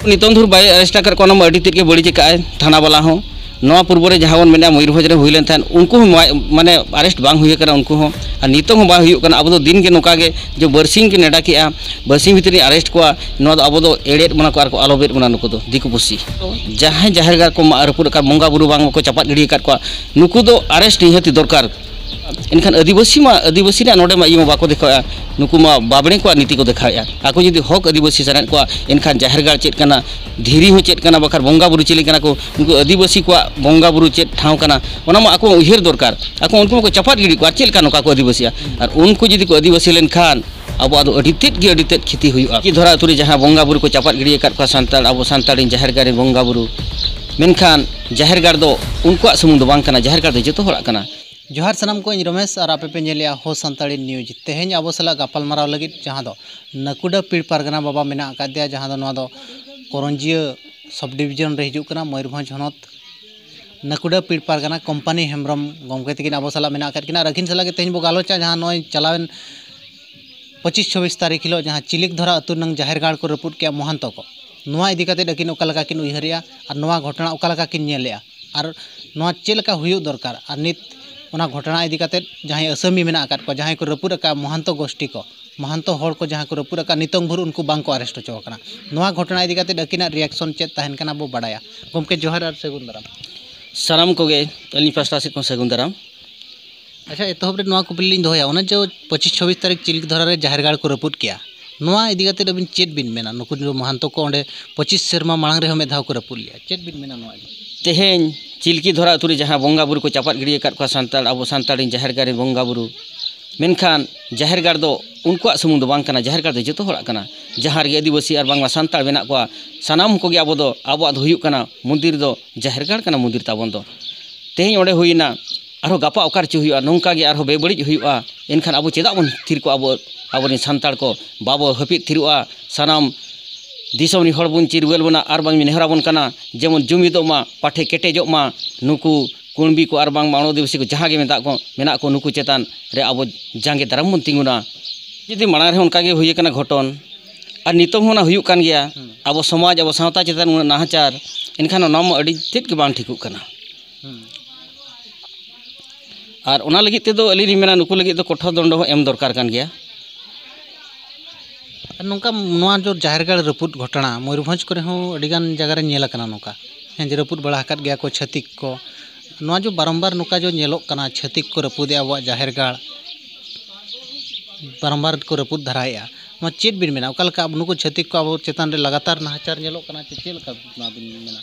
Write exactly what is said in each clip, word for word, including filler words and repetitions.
ᱱᱤᱛᱚᱝ ᱫᱷᱩᱨ ᱵᱟᱭ ᱟᱨᱮᱥᱴ ᱟᱠᱟᱫ ᱠᱚᱣᱟ, ᱚᱱᱟ ᱢᱟ ᱟᱹᱰᱤ ᱛᱮᱫ ᱜᱮ ᱵᱟᱹᱲᱤᱡ ᱟᱠᱟᱫ ᱟᱭ ᱛᱷᱟᱱᱟ ᱵᱟᱞᱟ ᱦᱚᱸ᱾ ᱱᱚᱣᱟ ᱯᱩᱨᱵᱚ ᱨᱮ ᱡᱟᱦᱟᱸ ᱵᱚᱱ ᱢᱮᱱᱟ ᱢᱚᱭᱩᱨᱵᱷᱚᱸᱡᱽ ᱨᱮ ᱦᱩᱭ ᱞᱮᱱ ᱛᱟᱦᱮᱸᱫ, ᱩᱱᱠᱩ ᱦᱚᱸ ᱢᱟ-, ᱢᱟᱱᱮ ᱟᱨᱮᱥᱴ ᱵᱟᱝ ᱦᱩᱭ ᱟᱠᱟᱱᱟ ᱩᱱᱠᱩ ᱦᱚᱸ, ᱟᱨ ᱱᱤᱛᱚᱝ ᱦᱚᱸ ᱵᱟᱭ ᱦᱩᱭᱩᱜ ᱠᱟᱱᱟ᱾ ᱟᱵᱚ ᱫᱚ ᱫᱤᱱ ᱜᱮ ᱱᱚᱝᱠᱟ ᱜᱮ ᱡᱮ ᱵᱟᱨᱥᱤᱧ ᱠᱚ ᱱᱮᱰᱟ ᱠᱮᱜᱼᱟ, ᱵᱟᱨᱥᱤᱧ ᱵᱷᱤᱛᱨᱤ ᱨᱮ ᱟᱨᱮᱥᱴ ᱠᱚᱣᱟ, ᱱᱚᱣᱟ ᱫᱚ ᱟᱵᱚ ᱫᱚ ᱮᱲᱮᱫ ᱵᱚᱱᱟ ᱠᱚ ᱟᱨ ᱠᱚ ᱟᱞᱚ ᱵᱮᱫ ᱵᱚᱱᱟ ᱱᱩᱠᱩ ᱫᱚ ᱫᱤᱠᱩ ᱯᱩᱥᱤ᱾ ᱡᱟᱦᱟᱸᱭ ᱡᱟᱦᱮᱨ ᱜᱟᱲ ᱠᱚ ᱢᱟᱜ ᱨᱟᱹᱯᱩᱫ ᱟᱠᱟᱫ, ᱵᱚᱸᱜᱟ ᱵᱩᱨᱩ ᱵᱟᱝ ᱠᱚ ᱪᱟᱯᱟᱫ ᱜᱤᱰᱤ ᱟᱠᱟᱫ ᱠᱚᱣᱟ, ᱱᱩᱠᱩ ᱫᱚ ᱟᱨᱮᱥᱴ ᱱᱤᱦᱟᱹᱛᱤ ᱫᱚᱨᱠᱟᱨ᱾ ᱮᱱᱠᱷᱟᱱ ᱟᱹᱫᱤᱵᱟᱹᱥᱤ ᱢᱟ, ᱟᱹᱫᱤᱵᱟᱹᱥᱤ ᱨᱮᱭᱟᱜ ᱱᱚᱰᱮ ᱢᱟ ᱤᱭᱟᱹ ᱢᱟ ᱵᱟᱠᱚ ᱫᱮᱠᱷᱟᱣᱮᱫᱼᱟ, ᱱᱩᱠᱩ ᱢᱟ ᱵᱟᱵᱽᱲᱮ ᱠᱚᱣᱟᱜ ᱱᱤᱛᱤ ᱠᱚ ᱫᱮᱠᱷᱟᱣᱮᱫᱼᱟ᱾ ᱟᱠᱚ ᱡᱩᱫᱤ ᱦᱚᱠ ᱟᱹᱫᱤᱵᱟᱹᱥᱤ ᱥᱟᱱᱟᱭᱮᱫ ᱠᱚᱣᱟ, ᱮᱱᱠᱷᱟᱱ ᱡᱟᱦᱮᱨ ᱜᱟᱲ ᱪᱮᱫ ᱠᱟᱱᱟ, ᱫᱷᱤᱨᱤ ᱦᱚᱸ ᱪᱮᱫ ᱠᱟᱱᱟ, ᱵᱟᱠᱷᱟᱱ ᱵᱚᱸᱜᱟ ᱵᱩᱨᱩ ᱪᱤᱞᱤ ᱠᱟᱱᱟ ᱠᱚ, ᱱᱩᱠᱩ ᱟᱹᱫᱤᱵᱟᱹᱥᱤ ᱠᱚᱣᱟᱜ ᱵᱚᱸᱜᱟ ᱵᱩᱨᱩ ᱪᱮᱫ ᱴᱷᱟᱶ ᱠᱟᱱᱟ, ᱚᱱᱟ ᱢᱟ ᱟᱠᱚ ᱩᱭᱦᱟᱹᱨ ᱫᱚᱨᱠᱟᱨ᱾ ᱟᱠᱚ ᱩᱱᱠᱩ ᱢᱟᱠᱚ ᱪᱟᱯᱟᱫ ᱜᱤᱰᱤ ᱠᱚᱣᱟ, ᱪᱮᱫ ᱞᱮᱠᱟ ᱱᱚᱝᱠᱟ ᱠᱚ ᱟᱹᱫᱤᱵᱟᱹᱥᱤᱜᱼᱟ? ᱟᱨ ᱩᱱᱠᱩ ᱡᱩᱫᱤ ᱠᱚ ᱟᱹᱫᱤᱵᱟᱹᱥᱤ ᱞᱮᱱᱠᱷᱟᱱ ᱟᱵᱚᱣᱟᱜ ᱫᱚ ᱟᱹᱰᱤ ᱛᱮᱫ ᱜᱮ, ᱟᱹᱰᱤ ᱛᱮᱫ ᱠᱷᱤᱛᱤ ᱦᱩᱭᱩᱜᱼᱟ᱾ ᱪᱤᱞᱠᱤ ᱫᱷᱚᱨᱟ ᱟᱹᱛᱩ ᱨᱮ ᱡᱟᱦᱟᱸ ᱵᱚᱸᱜᱟ ᱵᱩᱨᱩ ᱠᱚ ᱪᱟᱯᱟᱫ ᱜᱤᱰᱤ ᱟᱠᱟᱫ ᱠᱚᱣᱟ ᱥᱟᱱᱛᱟᱲ, ᱟᱵᱚ ᱥᱟᱱᱛᱟᱲ ᱨᱮᱱ ᱡᱟᱦᱮᱨ ᱜᱟᱲ ᱨᱮᱱ ᱵᱚᱸᱜᱟ ᱵᱩᱨᱩ, ᱢᱮᱱᱠᱷᱟᱱ ᱡᱟᱦᱮᱨ ᱜᱟᱲ ᱫᱚ ᱩᱱᱠᱩᱣᱟᱜ ᱥᱩᱢᱩᱝ ᱫᱚ ᱵᱟᱝ ᱠᱟᱱᱟ, ᱡᱟᱦᱮᱨ ᱜᱟᱲ ᱫᱚ ᱡᱚᱛᱚ ᱦᱚᱲᱟᱜ ᱠᱟᱱᱟ᱾ ᱡᱚᱦᱟᱨ ᱥᱟᱱᱟᱢ ᱠᱚ, ᱤᱧ ᱨᱚᱢᱮᱥ ᱟᱨ ᱟᱯᱮ ᱯᱮ ᱧᱮᱞᱮᱜᱼᱟ ᱦᱳ ᱥᱟᱱᱛᱟᱲᱤ ᱱᱤᱭᱩᱡᱽ᱾ ᱛᱮᱦᱮᱧ ᱟᱵᱚ ᱥᱟᱞᱟᱜ ᱜᱟᱯᱟᱞᱢᱟᱨᱟᱣ ᱞᱟᱹᱜᱤᱫ ᱡᱟᱦᱟᱸ ᱫᱚ ᱱᱟᱹᱠᱩᱰᱟᱹ ᱯᱤᱲ ᱯᱟᱨᱜᱟᱱᱟ ᱵᱟᱵᱟ ᱢᱮᱱᱟᱜ ᱟᱠᱟᱫᱮᱭᱟ, ᱡᱟᱦᱟᱸ ᱫᱚ ᱱᱚᱣᱟ ᱫᱚ ᱠᱚᱨᱚᱧᱡᱤᱭᱟᱹ ᱥᱟᱵ ᱰᱤᱵᱷᱤᱡᱚᱱ ᱨᱮ ᱦᱤᱡᱩᱜ ᱠᱟᱱᱟ, ᱢᱚᱭᱩᱨᱵᱷᱚᱸᱡᱽ ᱦᱚᱱᱚᱛ᱾ ᱱᱟᱹᱠᱩᱰᱟᱹ ᱯᱤᱲ ᱯᱟᱨᱜᱟᱱᱟ ᱠᱚᱢᱯᱟᱱᱤ ᱦᱮᱢᱵᱨᱚᱢ ᱜᱚᱢᱠᱮ ᱛᱟᱹᱠᱤᱱ ᱟᱵᱚ ᱥᱟᱞᱟᱜ ᱢᱮᱱᱟᱜ ᱟᱠᱟᱫ ᱠᱤᱱᱟ ᱟᱨ ᱟᱹᱠᱤᱱ ᱥᱟᱞᱟᱜ ᱜᱮ ᱛᱮᱦᱮᱧ ᱵᱚ ᱜᱟᱞᱚᱪᱟ, ᱡᱟᱦᱟᱸ ᱱᱚᱜᱼᱚᱭ ᱪᱟᱞᱟᱣᱮᱱ ᱯᱚᱸᱪᱤᱥ ᱪᱷᱚᱵᱵᱤᱥ ᱛᱟᱹᱨᱤᱠᱷ ᱦᱤᱞᱳᱜ ᱡᱟᱦᱟᱸ ᱪᱤᱞᱤᱠ ᱫᱷᱚᱨᱟ ᱟᱹᱛᱩ ᱨᱮᱱᱟᱝ ᱡᱟᱦᱮᱨ ᱜᱟᱲ ᱠᱚ ᱨᱟᱹᱯᱩᱫ ᱠᱮᱜᱼᱟ ᱢᱚᱦᱟᱱᱛᱚ ᱠᱚ, ᱱᱚᱣᱟ ᱤᱫᱤ ᱠᱟᱛᱮᱫ ᱟᱹᱠᱤᱱ ᱚᱠᱟ ᱞᱮᱠᱟ ᱠᱤᱱ ᱩᱭᱦᱟᱹᱨᱮᱜᱼᱟ ᱟᱨ ᱱᱚᱣᱟ ᱜᱷᱚᱴᱚᱱᱟ ᱚᱠᱟ ᱞᱮᱠᱟ ᱠᱤᱱ ᱧᱮᱞᱮᱜᱼᱟ ᱟᱨ ᱱᱚᱣᱟ ᱪᱮᱫ ᱞᱮᱠᱟ ᱦᱩᱭᱩᱜ ᱫᱚᱨᱠᱟᱨ ᱟᱨ ᱱᱤᱛ ᱚᱱᱟ ᱜᱷᱚᱴᱚᱱᱟ ᱤᱫᱤ ᱠᱟᱛᱮᱫ ᱡᱟᱦᱟᱸᱭ ᱟᱹᱥᱟᱹᱢᱤ ᱢᱮᱱᱟᱜ ᱟᱠᱟᱫ ᱠᱚᱣᱟ, ᱡᱟᱦᱟᱸᱭ ᱠᱚ ᱨᱟᱹᱯᱩᱫ ᱟᱠᱟᱫ ᱢᱚᱦᱟᱱᱛᱚ ᱜᱳᱥᱴᱤ ᱠᱚ, ᱢᱚᱦᱟᱱᱛᱚ ᱦᱚᱲ ᱠᱚ ᱡᱟᱦᱟᱸ ᱠᱚ ᱨᱟᱹᱯᱩᱫ ᱟᱠᱟᱫ, ᱱᱤᱛᱚᱝ ᱵᱷᱳᱨ ᱩᱱᱠᱩ ᱵᱟᱝ ᱠᱚ ᱟᱨᱮᱥᱴ ᱦᱚᱪᱚ ᱟᱠᱟᱱᱟ᱾ ᱱᱚᱣᱟ ᱜᱷᱚᱴᱚᱱᱟ ᱤᱫᱤ ᱠᱟᱛᱮᱫ ᱟᱹᱠᱤᱱᱟᱜ ᱨᱤᱭᱟᱠᱥᱚᱱ ᱪᱮᱫ ᱛᱟᱦᱮᱱ ᱠᱟᱱᱟ ᱵᱚ ᱵᱟᱰᱟᱭᱟ᱾ ᱜᱚᱢᱠᱮ ᱡᱚᱦᱟᱨ ᱟᱨ ᱥᱟᱹᱜᱩᱱ ᱫᱟᱨᱟᱢ᱾ ᱥᱟᱱᱟᱢ ᱠᱚᱜᱮ ᱟᱹᱞᱤᱧ ᱯᱟᱥᱴᱟ ᱥᱮᱫ ᱠᱷᱚᱱ ᱥᱟᱹᱜᱩᱱ ᱫᱟᱨᱟᱢ᱾ ᱟᱪᱪᱷᱟ, ᱮᱛᱚᱦᱚᱵ ᱨᱮ ᱱᱚᱣᱟ ᱠᱩᱠᱞᱤ ᱞᱤᱧ ᱫᱚᱦᱚᱭᱟ, ᱚᱱᱮ ᱡᱮ ᱯᱚᱸᱪᱤᱥ ᱪᱷᱚᱵᱵᱤᱥ ᱛᱟᱹᱨᱤᱠᱷ ᱪᱤᱞᱠᱤ ᱫᱷᱚᱨᱟ ᱨᱮ ᱡᱟᱦᱮᱨ ᱜᱟᱲ ᱠᱚ ᱨᱟᱹᱯᱩᱫ ᱠᱮᱜᱼᱟ, ᱱᱚᱣᱟ ᱤᱫᱤ ᱠᱟᱛᱮᱫ ᱟᱹᱵᱤᱱ ᱪᱮᱫ ᱵᱤᱱ ᱢᱮᱱᱟ? ᱱᱩᱠᱩ ᱢᱚᱦᱟᱱᱛᱚ ᱠᱚ ᱚᱸᱰᱮ ᱯᱚᱸᱪᱤᱥ ᱥᱮᱨᱢᱟ ᱢᱟᱲᱟᱝ ᱨᱮᱦᱚᱸ ᱢᱤᱫ ᱫᱷᱟᱣ ᱠᱚ ᱨᱟᱹᱯᱩᱫ ᱞᱮᱜᱼᱟ, ᱪᱮᱫ ᱵᱤᱱ ᱢᱮᱱᱟ ᱱᱚᱣᱟ ᱤᱫᱤ? ᱛᱮᱦᱮᱧ ᱪᱤᱞᱠᱤ ᱫᱷᱚᱨᱟ ᱟᱹᱛᱩ ᱨᱮ ᱡᱟᱦᱟᱸ ᱵᱚᱸᱜᱟ ᱵᱩᱨᱩ ᱠᱚ ᱪᱟᱯᱟᱫ ᱜᱤᱰᱤ ᱟᱠᱟᱫ ᱠᱚᱣᱟ ᱥᱟᱱᱛᱟᱲ, ᱟᱵᱚ ᱥᱟᱱᱛᱟᱲ ᱨᱮᱱ ᱡᱟᱦᱮᱨ ᱜᱟᱲ ᱨᱮᱱ ᱵᱚᱸᱜᱟ ᱵᱩᱨᱩ, ᱢᱮᱱᱠᱷᱟᱱ ᱡᱟᱦᱮᱨ ᱜᱟᱲ ᱫᱚ ᱩᱱᱠᱩᱣᱟᱜ ᱥᱩᱢᱩᱝ ᱫᱚ ᱵᱟᱝ ᱠᱟᱱᱟ, ᱡᱟᱦᱮᱨ ᱜᱟᱲ ᱫᱚ ᱡᱚᱛᱚ ᱦᱚᱲᱟᱜ ᱠᱟᱱᱟ᱾ ᱡᱟᱦᱟᱸ ᱨᱮᱜᱮ ᱟᱹᱫᱤᱵᱟᱹᱥᱤ ᱟᱨ ᱵᱟᱝᱢᱟ ᱥᱟᱱᱛᱟᱲ ᱢᱮᱱᱟᱜ ᱠᱚᱣᱟ, ᱥᱟᱱᱟᱢ ᱠᱚᱜᱮ ᱟᱵᱚ ᱫᱚ, ᱟᱵᱚᱣᱟᱜ ᱫᱚ ᱦᱩᱭᱩᱜ ᱠᱟᱱᱟ ᱢᱚᱱᱫᱤᱨ ᱫᱚ ᱡᱟᱦᱮᱨ ᱜᱟᱲ ᱠᱟᱱᱟ, ᱢᱚᱱᱫᱤᱨ ᱛᱟᱵᱚᱱ ᱫᱚ᱾ ᱛᱮᱦᱮᱧ ᱚᱸᱰᱮ ᱦᱩᱭᱮᱱᱟ, ᱟᱨᱦᱚᱸ ᱜᱟᱯᱟ ᱚᱠᱟ ᱨᱮᱪᱚ ᱦᱩᱭᱩᱜᱼᱟ, ᱱᱚᱝᱠᱟ ᱜᱮ ᱟᱨᱦᱚᱸ ᱵᱮᱵᱟᱹᱲᱤᱡ ᱦᱩᱭᱩᱜᱼᱟ, ᱮᱱᱠᱷᱟᱱ ᱟᱵᱚ ᱪᱮᱫᱟᱜ ᱵᱚᱱ ᱛᱷᱤᱨ ᱠᱚᱜᱼᱟ? ᱟᱵᱚ, ᱟᱵᱚᱨᱮᱱ ᱥᱟᱱᱛᱟᱲ ᱠᱚ ᱵᱟᱵᱚ ᱦᱟᱹᱯᱤᱫ ᱛᱷᱤᱨᱚᱜᱼᱟ? ᱥᱟᱱᱟᱢ ᱫᱤᱥᱚᱢ ᱨᱮᱱ ᱦᱚᱲ ᱵᱚᱱ ᱪᱤᱨᱜᱟᱹᱞ ᱵᱚᱱᱟ ᱟᱨ ᱵᱟᱝ ᱱᱮᱦᱚᱨ ᱟᱵᱚᱱ ᱠᱟᱱᱟ, ᱡᱮᱢᱚᱱ ᱡᱩᱢᱤᱫᱚᱜ ᱢᱟ, ᱯᱟᱴᱷᱮ ᱠᱮᱴᱮᱡᱚᱜ ᱢᱟ, ᱱᱩᱠᱩ ᱠᱩᱬᱵᱤ ᱠᱚ ᱟᱨ ᱵᱟᱝ ᱢᱟᱱᱚ ᱟᱹᱫᱤᱵᱟᱹᱥᱤ ᱠᱚ ᱡᱟᱦᱟᱸ ᱜᱮ ᱢᱮᱛᱟᱜ ᱠᱚ, ᱢᱮᱱᱟᱜ ᱠᱚ, ᱱᱩᱠᱩ ᱪᱮᱛᱟᱱ ᱨᱮ ᱟᱵᱚ ᱡᱟᱸᱜᱮ ᱫᱟᱨᱟᱢ ᱵᱚᱱ ᱛᱤᱸᱜᱩᱱᱟ᱾ ᱡᱩᱫᱤ ᱢᱟᱲᱟᱝ ᱨᱮᱦᱚᱸ ᱚᱱᱠᱟ ᱜᱮ ᱦᱩᱭ ᱟᱠᱟᱱᱟ ᱜᱷᱚᱴᱚᱱ, ᱟᱨ ᱱᱤᱛᱚᱝ ᱦᱚᱸ ᱚᱱᱟ ᱦᱩᱭᱩᱜ ᱠᱟᱱ ᱜᱮᱭᱟ, ᱦᱩᱸ᱾ ᱟᱵᱚ ᱥᱚᱢᱟᱡᱽ, ᱟᱵᱚ ᱥᱟᱶᱛᱟ ᱪᱮᱛᱟᱱ ᱩᱱᱟᱹᱜ ᱱᱟᱦᱟᱪᱟᱨ, ᱮᱱᱠᱷᱟᱱ ᱚᱱᱟ ᱢᱟ ᱟᱹᱰᱤ ᱛᱮᱫ ᱜᱮ ᱵᱟᱝ ᱴᱷᱤᱠᱚᱜ ᱠᱟᱱᱟ᱾ ᱟᱨ ᱚᱱᱟ ᱞᱟᱹᱜᱤᱫ ᱛᱮᱫᱚ ᱟᱹᱞᱤᱧ ᱞᱤᱧ ᱢᱮᱱᱟ, ᱱᱩᱠᱩ ᱞᱟᱹᱜᱤᱫ ᱫᱚ ᱠᱚᱴᱷᱳᱨ ᱫᱚᱱᱰᱚ ᱦᱚᱸ ᱮᱢ ᱫᱚᱨᱠᱟᱨ ᱠᱟᱱ ᱜᱮᱭᱟ᱾ ᱟᱨ ᱱᱚᱝᱠᱟ ᱱᱚᱣᱟ ᱡᱚ ᱡᱟᱦᱮᱨ ᱜᱟᱲ ᱨᱟᱹᱯᱩᱫ ᱜᱷᱚᱴᱚᱱᱟ ᱢᱚᱭᱩᱨᱵᱷᱚᱸᱡᱽ ᱠᱚᱨᱮ ᱦᱚᱸ ᱟᱹᱰᱤᱜᱟᱱ ᱡᱟᱭᱜᱟ ᱨᱮ ᱧᱮᱞ ᱟᱠᱟᱱᱟ ᱱᱚᱝᱠᱟ᱾ ᱦᱮᱸ, ᱡᱮ ᱨᱟᱹᱯᱩᱫ ᱵᱟᱲᱟ ᱟᱠᱟᱫ ᱜᱮᱭᱟ ᱠᱚ ᱪᱷᱟᱹᱛᱤᱠ ᱠᱚ᱾ ᱱᱚᱣᱟ ᱡᱚ ᱵᱟᱨᱚᱢᱵᱟᱨ ᱱᱚᱝᱠᱟ ᱡᱚ ᱧᱮᱞᱚᱜ ᱠᱟᱱᱟ, ᱪᱷᱟᱹᱛᱤᱠ ᱠᱚ ᱨᱟᱹᱯᱩᱫᱮᱜᱼᱟ ᱟᱵᱚᱣᱟᱜ ᱡᱟᱦᱮᱨ ᱜᱟᱲ, ᱵᱟᱨᱚᱢᱵᱟᱨ ᱠᱚ ᱨᱟᱹᱯᱩᱫ ᱫᱷᱟᱨᱟᱭᱮᱫᱼᱟ᱾ ᱱᱚᱣᱟ ᱪᱮᱫ ᱵᱤᱱ ᱢᱮᱱᱟ, ᱚᱠᱟ ᱞᱮᱠᱟ ᱟᱵᱚ ᱱᱩᱠᱩ ᱪᱷᱟᱹᱛᱤᱠ ᱠᱚ ᱟᱵᱚ ᱪᱮᱛᱟᱱ ᱨᱮ ᱞᱟᱜᱟᱛᱟᱨ ᱱᱟᱦᱟᱪᱟᱨ ᱧᱮᱞᱚᱜ ᱠᱟᱱᱟ, ᱪᱮ ᱪᱮᱫ ᱞᱮᱠᱟ ᱱᱚᱣᱟ ᱵᱤᱱ ᱢᱮᱱᱟ?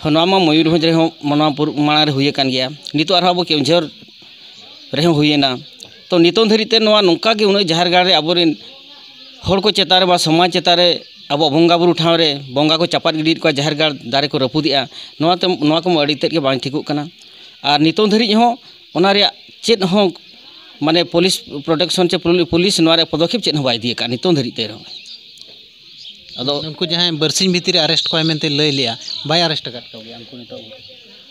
ᱦᱚᱸ, ᱱᱚᱣᱟ ᱢᱟ ᱢᱚᱭᱩᱨᱵᱷᱚᱸᱡᱽ ᱨᱮᱦᱚᱸ ᱱᱚᱣᱟ ᱯᱩᱨ-, ᱢᱟᱲᱟᱝ ᱨᱮ ᱦᱩᱭ ᱟᱠᱟᱱ ᱜᱮᱭᱟ, ᱱᱤᱛᱚᱜ ᱟᱨᱦᱚᱸ ᱟᱵᱚ ᱠᱮᱣᱡᱷᱚᱨ ᱨᱮᱦᱚᱸ ᱦᱩᱭᱮᱱᱟ᱾ ᱛᱚ, ᱱᱤᱛᱚᱝ ᱫᱷᱟᱹᱨᱤᱡ ᱛᱮ ᱱᱚᱣᱟ ᱱᱚᱝᱠᱟ ᱜᱮ ᱩᱱᱟᱹᱜ ᱡᱟᱦᱮᱨ ᱜᱟᱲ ᱨᱮ ᱟᱵᱚᱨᱮᱱ ᱦᱚᱲ ᱠᱚ ᱪᱮᱛᱟᱱ ᱨᱮ ᱵᱟ ᱥᱚᱢᱟᱡᱽ ᱪᱮᱛᱟᱱ ᱨᱮ ᱟᱵᱚᱣᱟᱜ ᱵᱚᱸᱜᱟ ᱵᱩᱨᱩ ᱴᱷᱟᱶ ᱨᱮ ᱵᱚᱸᱜᱟ ᱠᱚ ᱪᱟᱯᱟᱫ ᱜᱤᱰᱤᱭᱮᱫ ᱠᱚᱣᱟ, ᱡᱟᱦᱮᱨ ᱜᱟᱲ ᱫᱟᱨᱮ ᱠᱚ ᱨᱟᱹᱯᱩᱫᱮᱜᱼᱟ, ᱱᱚᱣᱟ ᱛᱮ, ᱱᱚᱣᱟ ᱠᱚᱢᱟ ᱟᱹᱰᱤ ᱛᱮᱫ ᱜᱮ ᱵᱟᱝ ᱴᱷᱤᱠᱚᱜ ᱠᱟᱱᱟ᱾ ᱟᱨ ᱱᱤᱛᱚᱝ ᱫᱷᱟᱹᱨᱤᱡ ᱦᱚᱸ ᱚᱱᱟ ᱨᱮᱭᱟᱜ ᱪᱮᱫ ᱦᱚᱸ, ᱢᱟᱱᱮ, ᱯᱩᱞᱤᱥ ᱯᱨᱚᱴᱮᱠᱥᱚᱱ ᱪᱮ ᱯᱩᱞᱤ-, ᱯᱩᱞᱤᱥ ᱱᱚᱣᱟ ᱨᱮᱭᱟᱜ ᱯᱚᱫᱚᱠᱷᱮᱯ ᱪᱮᱫ ᱦᱚᱸ ᱵᱟᱭ ᱤᱫᱤᱭ ᱟᱠᱟᱫ ᱱᱤᱛᱚᱝ ᱫᱷᱟᱹᱨᱤᱡ ᱛᱮ ᱨᱮᱦᱚᱸ᱾ ᱟᱫᱚ ᱩᱱᱠᱩ ᱡᱟᱦᱟᱸᱭ ᱵᱟᱨᱥᱤᱧ ᱵᱷᱤᱛᱤᱨ ᱨᱮ ᱟᱨᱮᱥᱴ ᱠᱚᱣᱟᱭ ᱢᱮᱱᱛᱮ ᱞᱟᱹᱭ ᱞᱮᱜᱼᱟ, ᱵᱟᱭ ᱟᱨᱮᱥᱴ ᱟᱠᱟᱫ ᱠᱚᱜᱮᱭᱟ ᱩᱱᱠᱩ ᱱᱤᱛᱚᱜ ᱦᱚᱸ?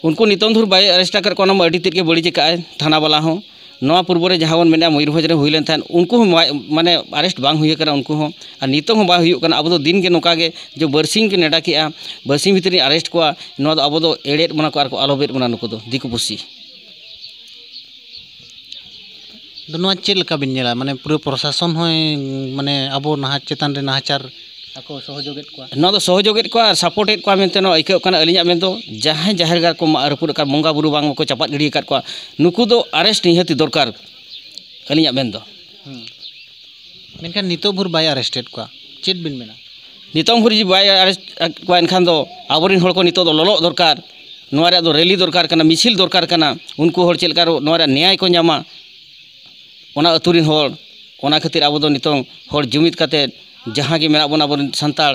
ᱩᱱᱠᱩ ᱱᱤᱛᱚᱝ ᱫᱷᱩᱨ ᱵᱟᱭ ᱟᱨᱮᱥᱴ ᱟᱠᱟᱫ ᱠᱚᱣᱟ, ᱚᱱᱟ ᱢᱟ ᱟᱹᱰᱤ ᱛᱮᱫ ᱜᱮ ᱵᱟᱹᱲᱤᱡ ᱟᱠᱟᱫᱼᱟᱭ ᱛᱷᱟᱱᱟ ᱵᱟᱞᱟ ᱦᱚᱸ᱾ ᱱᱚᱣᱟ ᱯᱩᱨᱵᱚ ᱨᱮ ᱡᱟᱦᱟᱸ ᱵᱚᱱ ᱢᱮᱱᱟ, ᱢᱚᱭᱩᱨᱵᱷᱚᱸᱡᱽ ᱨᱮ ᱦᱩᱭ ᱞᱮᱱ ᱛᱟᱦᱮᱸᱫ, ᱩᱱᱠᱩ ᱦᱚᱸ ᱢᱟ-, ᱢᱟᱱᱮ ᱟᱨᱮᱥᱴ ᱵᱟᱝ ᱦᱩᱭ ᱟᱠᱟᱱᱟ ᱩᱱᱠᱩ ᱦᱚᱸ, ᱟᱨ ᱱᱤᱛᱚᱝ ᱦᱚᱸ ᱵᱟᱝ ᱦᱩᱭᱩᱜ ᱠᱟᱱᱟ᱾ ᱟᱵᱚ ᱫᱚ ᱫᱤᱱ ᱜᱮ ᱱᱚᱝᱠᱟ ᱜᱮ ᱡᱮ ᱵᱟᱨᱥᱤᱧ ᱠᱚ ᱱᱮᱰᱟ ᱠᱮᱜᱼᱟ, ᱵᱟᱨᱥᱤᱧ ᱵᱷᱤᱛᱨᱤ ᱨᱤᱧ ᱟᱨᱮᱥᱴ ᱠᱚᱣᱟ, ᱱᱚᱣᱟ ᱫᱚ ᱟᱵᱚ ᱫᱚ ᱮᱲᱮᱭᱮᱫ ᱵᱚᱱᱟ ᱠᱚ ᱟᱨ ᱠᱚ ᱟᱞᱚ ᱵᱮᱫ ᱵᱚᱱᱟ ᱱᱩᱠᱩ ᱫᱚ ᱫᱤᱠᱩ ᱯᱩᱥᱤ᱾ ᱟᱫᱚ ᱱᱚᱣᱟ ᱪᱮᱫ ᱞᱮᱠᱟ ᱵᱤᱱ ᱧᱮᱞᱟ? ᱢᱟᱱᱮ ᱯᱩᱨᱟᱹ ᱯᱨᱚᱥᱟᱥᱚᱱ ᱦᱚᱸᱭ, ᱢᱟᱱᱮ ᱟᱵᱚ ᱱᱟᱦᱟᱜ ᱪᱮᱛᱟᱱ ᱨᱮ ᱱᱟᱦᱟᱪᱟᱨ ᱟᱠᱚ ᱥᱚᱦᱚᱡᱳᱜᱮᱫ ᱠᱚᱣᱟ? ᱱᱚᱣᱟ ᱫᱚ ᱥᱚᱦᱚᱡᱳᱜᱮᱫ ᱠᱚᱣᱟ ᱟᱨ ᱥᱟᱯᱳᱨᱴᱮᱫ ᱠᱚᱣᱟ ᱢᱮᱱᱛᱮ ᱱᱚᱣᱟ ᱟᱹᱭᱠᱟᱹᱜ ᱠᱟᱱᱟ᱾ ᱟᱹᱞᱤᱧᱟᱜ ᱢᱮᱱ ᱫᱚ ᱡᱟᱦᱟᱸᱭ ᱡᱟᱦᱮᱨ ᱜᱟᱲ ᱠᱚ ᱢᱟᱜ ᱨᱟᱹᱯᱩᱫ ᱟᱠᱟᱫ, ᱵᱚᱸᱜᱟ ᱵᱩᱨᱩ ᱵᱟᱝ ᱠᱚ ᱪᱟᱯᱟᱫ ᱜᱤᱰᱤ ᱟᱠᱟᱫ ᱠᱚᱣᱟ, ᱱᱩᱠᱩ ᱫᱚ ᱟᱨᱮᱥᱴ ᱱᱤᱦᱟᱹᱛᱤ ᱫᱚᱨᱠᱟᱨ᱾ ᱟᱹᱞᱤᱧᱟᱜ ᱢᱮᱱ ᱫᱚ᱾ ᱦᱩᱸ᱾ ᱢᱮᱱᱠᱷᱟᱱ ᱱᱤᱛᱚᱜ ᱵᱷᱳᱨ ᱵᱟᱭ ᱟᱨᱮᱥᱴᱮᱫ ᱠᱚᱣᱟ, ᱪᱮᱫ ᱵᱤᱱ ᱢᱮᱱᱟ? ᱱᱤᱛᱚᱝ ᱵᱷᱳᱨ ᱡᱩᱫᱤ ᱵᱟᱭ ᱟᱨᱮᱥᱴ ᱠᱚᱣᱟ, ᱮᱱᱠᱷᱟᱱ ᱫᱚ ᱟᱵᱚᱨᱮᱱ ᱦᱚᱲ ᱠᱚ ᱱᱤᱛᱚᱜ ᱫᱚ ᱞᱚᱞᱚᱜ ᱫᱚᱨᱠᱟᱨ᱾ ᱱᱚᱣᱟ ᱨᱮᱭᱟᱜ ᱫᱚ ᱨᱮᱞᱤ ᱫᱚᱨᱠᱟᱨ ᱠᱟᱱᱟ, ᱢᱤᱪᱷᱤᱞ ᱫᱚᱨᱠᱟᱨ ᱠᱟᱱᱟ᱾ ᱩᱱᱠᱩ ᱦᱚᱲ ᱪᱮᱫ ᱞᱮᱠᱟ ᱱᱚᱣᱟ ᱨᱮᱭᱟᱜ ᱱᱮᱭᱟᱭ ᱠᱚ ᱧᱟᱢᱟ, ᱚᱱᱟ ᱟᱹᱛᱩ ᱨᱮᱱ ᱦᱚᱲ᱾ ᱚᱱᱟ ᱠᱷᱟᱹᱛᱤᱨ ᱟᱵᱚ ᱫᱚ ᱱᱤᱛᱚᱝ ᱦᱚᱲ ᱡᱩᱢᱤᱫ ᱠᱟᱛᱮᱫ, ᱡᱟᱦᱟᱸ ᱜᱮ ᱢᱮᱱᱟᱜ ᱵᱚᱱᱟ ᱟᱵᱚᱨᱮᱱ ᱥᱟᱱᱛᱟᱲ,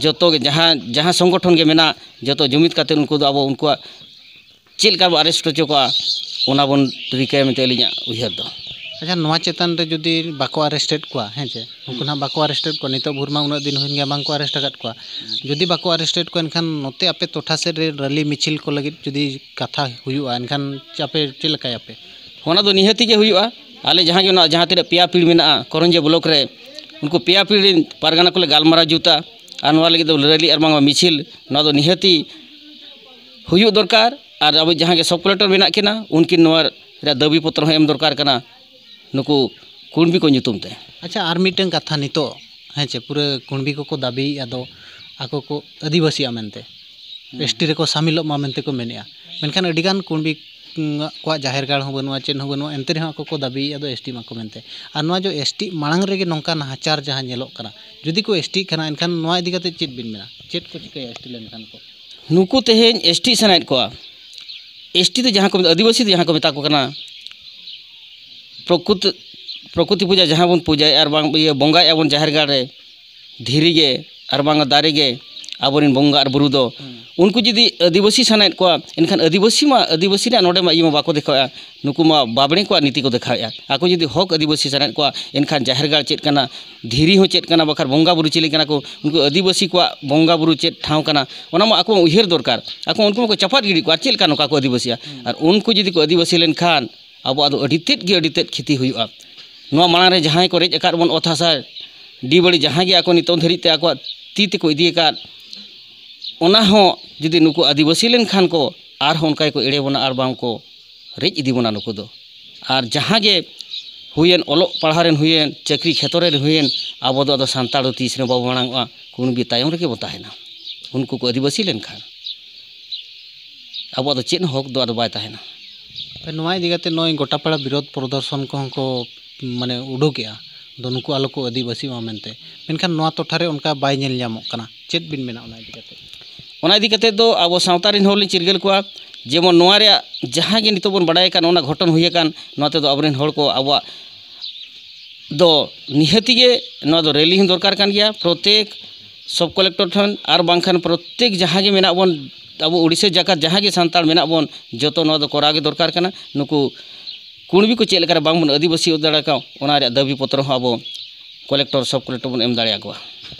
ᱡᱚᱛᱚ ᱜᱮ ᱡᱟᱦᱟᱸ, ᱡᱟᱦᱟᱸ ᱥᱚᱝᱜᱚᱴᱷᱚᱱ ᱜᱮ ᱢᱮᱱᱟᱜ, ᱡᱚᱛᱚ ᱡᱩᱢᱤᱫ ᱠᱟᱛᱮᱫ ᱩᱱᱠᱩ ᱫᱚ ᱟᱵᱚ ᱩᱱᱠᱩᱣᱟᱜ ᱪᱮᱫ ᱞᱮᱠᱟ ᱵᱚ ᱟᱨᱮᱥᱴ ᱦᱚᱪᱚ ᱠᱚᱣᱟ, ᱚᱱᱟ ᱵᱚᱱ ᱨᱤᱠᱟᱹᱭᱟ ᱢᱮᱱᱛᱮ ᱟᱹᱞᱤᱧᱟᱜ ᱩᱭᱦᱟᱹᱨ ᱫᱚ᱾ ᱟᱪᱪᱷᱟ, ᱱᱚᱣᱟ ᱪᱮᱛᱟᱱ ᱨᱮ ᱡᱩᱫᱤ ᱵᱟᱠᱚ ᱟᱨᱮᱥᱴᱮᱫ ᱠᱚᱣᱟ, ᱦᱮᱸ ᱪᱮ, ᱩᱱᱠᱩ ᱱᱟᱦᱟᱜ ᱵᱟᱠᱚ ᱟᱨᱮᱥᱴᱮᱫ ᱠᱚᱣᱟ, ᱱᱤᱛᱚᱜ ᱵᱷᱳᱨ ᱢᱟ ᱩᱱᱟᱹᱜ ᱫᱤᱱ ᱦᱩᱭᱮᱱ ᱜᱮᱭᱟ ᱵᱟᱝ ᱠᱚ ᱟᱨᱮᱥᱴ ᱟᱠᱟᱫ ᱠᱚᱣᱟ, ᱡᱩᱫᱤ ᱵᱟᱠᱚ ᱟᱨᱮᱥᱴᱮᱫ ᱠᱚᱣᱟ, ᱮᱱᱠᱷᱟᱱ ᱱᱚᱛᱮ ᱟᱯᱮ ᱴᱚᱴᱷᱟ ᱥᱮᱫ ᱨᱮ ᱨᱮᱞᱤ ᱢᱤᱪᱷᱤᱞ ᱠᱚ ᱞᱟᱹᱜᱤᱫ ᱡᱩᱫᱤ ᱠᱟᱛᱷᱟ ᱦᱩᱭᱩᱜᱼᱟ, ᱮᱱᱠᱷᱟᱱ ᱟᱯᱮ ᱪᱮᱫ ᱞᱮᱠᱟᱭᱟᱯᱮ? ᱚᱱᱟ ᱫᱚ ᱱᱤᱦᱟᱹᱛᱤ ᱜᱮ ᱦᱩᱭᱩᱜᱼᱟ᱾ ᱟᱞᱮ ᱡᱟᱦᱟᱸ ᱜᱮ ᱚᱱᱟ ᱡᱟᱦᱟᱸ ᱛᱤᱱᱟᱹᱜ ᱯᱮᱭᱟ ᱯᱤᱲ ᱢᱮᱱᱟᱜᱼᱟ ᱠᱚᱨᱚᱧᱡᱤᱭᱟᱹ ᱵᱞᱚᱠ ᱨᱮ, ᱩᱱᱠᱩ ᱯᱮᱭᱟ ᱯᱤᱲ ᱨᱮᱱ ᱯᱟᱨᱜᱟᱱᱟ ᱠᱚᱞᱮ ᱜᱟᱞᱢᱟᱨᱟᱣ ᱡᱩᱛᱟ᱾ ᱟᱨ ᱱᱚᱣᱟ ᱞᱟᱹᱜᱤᱫ ᱫᱚ ᱨᱮᱞᱤ ᱟᱨ ᱵᱟᱝ ᱢᱤᱪᱷᱤᱞ, ᱱᱚᱣᱟ ᱫᱚ ᱱᱤᱦᱟᱹᱛᱤ ᱦᱩᱭᱩᱜ ᱫᱚᱨᱠᱟᱨ᱾ ᱟᱨ ᱟᱵᱚ ᱡᱟᱦᱟᱸ ᱜᱮ ᱥᱟᱵ ᱠᱚᱞᱮᱠᱴᱚᱨ ᱢᱮᱱᱟᱜ ᱠᱤᱱᱟ, ᱩᱱᱠᱤᱱ ᱱᱚᱣᱟ ᱨᱮᱭᱟᱜ ᱫᱟᱹᱵᱤ ᱯᱚᱛᱨᱚ ᱦᱚᱸ ᱮᱢ ᱫᱚᱨᱠᱟᱨ ᱠᱟᱱᱟ, ᱱᱩᱠᱩ ᱠᱩᱬᱵᱤ ᱠᱚ ᱧᱩᱛᱩᱢ ᱛᱮ᱾ ᱟᱪᱪᱷᱟ, ᱟᱨ ᱢᱤᱫᱴᱟᱝ ᱠᱟᱛᱷᱟ, ᱱᱤᱛᱚᱜ, ᱦᱮᱸ ᱪᱮ, ᱯᱩᱨᱟᱹ ᱠᱩᱬᱵᱤ ᱠᱚᱠᱚ ᱫᱟᱹᱵᱤᱭᱮᱫᱼᱟ ᱫᱚ ᱟᱠᱚ ᱠᱚ ᱟᱹᱫᱤᱵᱟᱹᱥᱤᱜᱼᱟ ᱢᱮᱱᱛᱮ, ᱦᱩᱸ᱾ ᱮᱥ ᱴᱤ ᱨᱮᱠᱚ ᱥᱟᱢᱤᱞᱚᱜ ᱢᱟ ᱢᱮᱱᱛᱮ ᱠᱚ ᱢᱮᱱᱮᱫᱼᱟ᱾ ᱢᱮᱱᱠᱷᱟᱱ ᱟᱹᱰᱤᱜᱟᱱ ᱠᱩᱬᱵᱤ, ᱩᱸ, ᱠᱚᱣᱟᱜ ᱡᱟᱦᱮᱨ ᱜᱟᱲ ᱦᱚᱸ ᱵᱟᱹᱱᱩᱜᱼᱟ, ᱪᱮᱫ ᱦᱚᱸ ᱵᱟᱹᱱᱩᱜᱼᱟ, ᱮᱱᱛᱮ ᱨᱮᱦᱚᱸ ᱟᱠᱚ ᱠᱚ ᱫᱟᱹᱵᱤᱭᱮᱫᱼᱟ ᱫᱚ ᱮᱥ ᱴᱤ ᱢᱟᱠᱚ ᱢᱮᱱᱛᱮ᱾ ᱟᱨ ᱱᱚᱣᱟ ᱡᱚ ᱮᱥ ᱴᱤ ᱢᱟᱲᱟᱝ ᱨᱮᱜᱮ ᱱᱚᱝᱠᱟ ᱱᱟᱦᱟᱪᱟᱨ ᱡᱟᱦᱟᱸ ᱧᱮᱞᱚᱜ ᱠᱟᱱᱟ, ᱡᱩᱫᱤ ᱠᱚ ᱮᱥ ᱴᱤᱜ ᱠᱟᱱᱟ, ᱮᱱᱠᱷᱟᱱ ᱱᱚᱣᱟ ᱤᱫᱤ ᱠᱟᱛᱮ ᱪᱮᱫ ᱵᱤᱱ ᱢᱮᱱᱟ? ᱪᱮᱫ ᱠᱚ ᱪᱤᱠᱟᱹᱭᱟ ᱮᱥ ᱴᱤ ᱞᱮᱱᱠᱷᱟᱱ ᱠᱚ? ᱱᱩᱠᱩ ᱛᱮᱦᱮᱧ ᱮᱥ ᱴᱤ ᱥᱟᱱᱟᱭᱮᱫ ᱠᱚᱣᱟ, ᱮᱥ ᱴᱤ ᱫᱚ ᱡᱟᱦᱟᱸ ᱠᱚ ᱢᱮᱛᱟ, ᱟᱹᱫᱤᱵᱟᱹᱥᱤ ᱫᱚ ᱡᱟᱦᱟᱸ ᱠᱚ ᱢᱮᱛᱟ ᱠᱚ ᱠᱟᱱᱟ, ᱯᱨᱚᱠᱩᱛ, ᱯᱨᱚᱠᱨᱤᱛᱤ ᱯᱩᱡᱟ ᱡᱟᱦᱟᱸ ᱵᱚᱱ ᱯᱩᱡᱟᱭᱟ ᱟᱨ ᱵᱟᱝ ᱤᱭᱟᱹ ᱵᱚᱸᱜᱟᱭᱮᱫᱼᱟ ᱵᱚᱱ ᱡᱟᱦᱮᱨ ᱜᱟᱲ ᱨᱮ, ᱫᱷᱤᱨᱤ ᱜᱮ ᱟᱨ ᱵᱟᱝ ᱫᱟᱨᱮ ᱜᱮ ᱟᱵᱚᱨᱮᱱ ᱵᱚᱸᱜᱟ ᱟᱨ ᱵᱩᱨᱩ ᱫᱚ, ᱦᱩᱸ᱾ ᱩᱱᱠᱩ ᱡᱩᱫᱤ ᱟᱹᱫᱤᱵᱟᱹᱥᱤ ᱥᱟᱱᱟᱭᱮᱫ ᱠᱚᱣᱟ, ᱮᱱᱠᱷᱟᱱ ᱟᱹᱫᱤᱵᱟᱹᱥᱤ ᱢᱟ, ᱟᱹᱫᱤᱵᱟᱹᱥᱤ ᱨᱮᱭᱟᱜ ᱱᱚᱰᱮ ᱢᱟ ᱤᱭᱟᱹ ᱢᱟ ᱵᱟᱠᱚ ᱫᱮᱠᱷᱟᱣᱮᱫᱼᱟ, ᱱᱩᱠᱩ ᱢᱟ ᱵᱟᱵᱽᱲᱮ ᱠᱚᱣᱟᱜ ᱱᱤᱛᱤ ᱠᱚ ᱫᱮᱠᱷᱟᱣᱮᱫᱼᱟ᱾ ᱟᱠᱚ ᱡᱩᱫᱤ ᱦᱚᱠ ᱟᱹᱫᱤᱵᱟᱹᱥᱤ ᱥᱟᱱᱟᱭᱮᱫ ᱠᱚᱣᱟ, ᱮᱱᱠᱷᱟᱱ ᱡᱟᱦᱮᱨ ᱜᱟᱲ ᱪᱮᱫ ᱠᱟᱱᱟ, ᱫᱷᱤᱨᱤ ᱦᱚᱸ ᱪᱮᱫ ᱠᱟᱱᱟ, ᱵᱟᱠᱷᱟᱱ ᱵᱚᱸᱜᱟ ᱵᱩᱨᱩ ᱪᱤᱞᱤ ᱠᱟᱱᱟ ᱠᱚ, ᱩᱱᱠᱩ ᱟᱹᱫᱤᱵᱟᱹᱥᱤ ᱠᱚᱣᱟᱜ ᱵᱚᱸᱜᱟ ᱵᱩᱨᱩ ᱪᱮᱫ ᱴᱷᱟᱶ ᱠᱟᱱᱟ, ᱚᱱᱟ ᱢᱟ ᱟᱠᱚ ᱩᱭᱦᱟᱹᱨ ᱫᱚᱨᱠᱟᱨ᱾ ᱟᱠᱚ ᱩᱱᱠᱩ ᱢᱟᱠᱚ ᱪᱟᱯᱟᱫ ᱜᱤᱰᱤ ᱠᱚᱣᱟ, ᱟᱨ ᱪᱮᱫ ᱞᱮᱠᱟ ᱱᱚᱝᱠᱟ ᱠᱚ ᱟᱹᱫᱤᱵᱟᱹᱥᱤᱜᱼᱟ? ᱦᱩᱸ᱾ ᱟᱨ ᱩᱱᱠᱩ ᱡᱩᱫᱤ ᱠᱚ ᱟᱹᱫᱤᱵᱟᱹᱥᱤ ᱞᱮᱱᱠᱷᱟᱱ ᱟᱵᱚᱣᱟᱜ ᱫᱚ ᱟᱹᱰᱤ ᱛᱮᱫ ᱜᱮ ᱟᱹᱰᱤ ᱛᱮᱫ ᱠᱷᱤᱛᱤ ᱦᱩᱭᱩᱜᱼᱟ᱾ ᱱᱚᱣᱟ ᱢᱟᱲᱟᱝ ᱨᱮ ᱡᱟᱦᱟᱸᱭ ᱠᱚ ᱨᱮᱡ ᱟᱠᱟᱫ ᱵᱚᱱ ᱚᱛ ᱦᱟᱥᱟ, ᱰᱤ ᱵᱟᱹᱲᱤ ᱡᱟᱦᱟᱸ ᱜᱮ ᱟᱠᱚ ᱱᱤᱛᱚᱝ ᱫᱷᱟᱹᱨᱤᱡ ᱛᱮ ᱟᱠᱚᱣᱟᱜ ᱛᱤ ᱛᱮᱠᱚ ᱤᱫᱤ ᱟᱠᱟᱫ, ᱚᱱᱟ ᱦᱚᱸ ᱡᱩᱫᱤ ᱱᱩᱠᱩ ᱟᱹᱫᱤᱵᱟᱹᱥᱤ ᱞᱮᱱᱠᱷᱟᱱ ᱠᱚ, ᱟᱨᱦᱚᱸ ᱚᱱᱠᱟ ᱜᱮᱠᱚ ᱮᱲᱮ ᱵᱚᱱᱟ ᱟᱨ ᱵᱟᱝ ᱠᱚ ᱨᱮᱡ ᱤᱫᱤ ᱵᱚᱱᱟ ᱱᱩᱠᱩ ᱫᱚ᱾ ᱟᱨ ᱡᱟᱦᱟᱸ ᱜᱮ ᱦᱩᱭᱮᱱ, ᱚᱞᱚᱜ ᱯᱟᱲᱦᱟᱣ ᱨᱮᱱ ᱦᱩᱭᱮᱱ, ᱪᱟᱹᱠᱨᱤ ᱠᱷᱮᱛᱨᱚ ᱨᱮᱱ ᱦᱩᱭᱮᱱ, ᱟᱵᱚ ᱫᱚ ᱟᱫᱚ ᱥᱟᱱᱛᱟᱲ ᱫᱚ ᱛᱤᱥ ᱨᱮᱦᱚᱸ ᱵᱟᱵᱚ ᱢᱟᱲᱟᱝ ᱚᱜᱼᱟ, ᱠᱩᱬᱵᱤ ᱛᱟᱭᱚᱢ ᱨᱮᱜᱮ ᱵᱚ ᱛᱟᱦᱮᱱᱟ᱾ ᱩᱱᱠᱩ ᱠᱚ ᱟᱹᱫᱤᱵᱟᱹᱥᱤ ᱞᱮᱱᱠᱷᱟᱱ ᱟᱵᱚᱣᱟᱜ ᱫᱚ ᱪᱮᱫ ᱦᱚᱸ ᱦᱚᱠ ᱫᱚ ᱟᱫᱚ ᱵᱟᱭ ᱛᱟᱦᱮᱱᱟ᱾ ᱱᱚᱣᱟ ᱤᱫᱤ ᱠᱟᱛᱮ ᱱᱚᱜᱼᱚᱭ ᱜᱚᱴᱟᱯᱟᱲᱟ ᱵᱤᱨᱳᱫᱷ ᱯᱨᱚᱫᱚᱨᱥᱚᱱ ᱠᱚᱦᱚᱸ ᱠᱚ, ᱢᱟᱱᱮ, ᱩᱰᱩᱠᱮᱜᱼᱟ, ᱫᱚ ᱱᱩᱠᱩ ᱟᱞᱚ ᱠᱚ ᱟᱹᱫᱤᱵᱟᱹᱥᱤᱜ ᱢᱟ ᱢᱮᱱᱛᱮ᱾ ᱢᱮᱱᱠᱷᱟᱱ ᱱᱚᱣᱟ ᱴᱚᱴᱷᱟ ᱨᱮ ᱚᱱᱠᱟ ᱵᱟᱭ ᱧᱮᱞ ᱧᱟᱢᱚᱜ ᱠᱟᱱᱟ᱾ ᱪᱮᱫ ᱵᱤᱱ ᱢᱮᱱᱟ ᱚᱱᱟ ᱤᱫᱤ ᱠᱟᱛᱮ? ᱚᱱᱟ ᱤᱫᱤ ᱠᱟᱛᱮ ᱫᱚ ᱟᱵᱚ ᱥᱟᱶᱛᱟ ᱨᱮᱱ ᱦᱚᱲ ᱞᱤᱧ ᱪᱤᱨᱜᱟᱹᱞ ᱠᱚᱣᱟ, ᱡᱮᱢᱚᱱ ᱱᱚᱣᱟ ᱨᱮᱭᱟᱜ ᱡᱟᱦᱟᱸ ᱜᱮ ᱱᱤᱛᱚᱜ ᱵᱚᱱ ᱵᱟᱲᱟᱭ ᱟᱠᱟᱫ, ᱚᱱᱟ ᱜᱷᱚᱴᱚᱱ ᱦᱩᱭ ᱟᱠᱟᱱ, ᱱᱚᱣᱟ ᱛᱮᱫᱚ ᱟᱵᱚᱨᱮᱱ ᱦᱚᱲ ᱠᱚ ᱟᱵᱚᱣᱟᱜ ᱫᱚ ᱱᱤᱦᱟᱹᱛᱤ ᱜᱮ ᱱᱚᱣᱟ ᱫᱚ ᱨᱮᱞᱤ ᱦᱚᱸ ᱫᱚᱨᱠᱟᱨ ᱠᱟᱱ ᱜᱮᱭᱟ᱾ ᱯᱨᱚᱛᱮᱠ ᱥᱚᱵ ᱠᱚᱞᱮᱠᱴᱚᱨ ᱴᱷᱮᱱ ᱟᱨ ᱵᱟᱝᱠᱷᱟᱱ ᱯᱨᱚᱛᱮᱠ ᱡᱟᱦᱟᱸ ᱜᱮ ᱢᱮᱱᱟᱜ ᱵᱚᱱ, ᱟᱵᱚ ᱩᱲᱤᱥᱥᱟ ᱡᱟᱠᱟᱛ ᱡᱟᱦᱟᱸ ᱜᱮ ᱥᱟᱱᱛᱟᱲ ᱢᱮᱱᱟᱜ ᱵᱚᱱ, ᱡᱚᱛᱚ ᱱᱚᱣᱟ ᱫᱚ ᱠᱚᱨᱟᱣ ᱜᱮ ᱫᱚᱨᱠᱟᱨ ᱠᱟᱱᱟ᱾ ᱱᱩᱠᱩ ᱠᱩᱬᱵᱤ ᱠᱚ ᱪᱮᱫ ᱞᱮᱠᱟᱨᱮ ᱵᱟᱝᱵᱚᱱ ᱟᱹᱫᱤᱵᱟᱹᱥᱤ ᱫᱟᱲᱮ ᱟᱠᱚᱣᱟ, ᱚᱱᱟ ᱨᱮᱭᱟᱜ ᱫᱟᱹᱵᱤ ᱯᱚᱛᱨᱚ ᱦᱚᱸ ᱟᱵᱚ ᱠᱚᱞᱮᱠᱴᱚᱨ, ᱥᱚᱵ ᱠᱚᱞᱮᱠᱴᱚᱨ ᱵᱚᱱ ᱮᱢ ᱫᱟᱲᱮ ᱟᱠᱚᱣᱟ᱾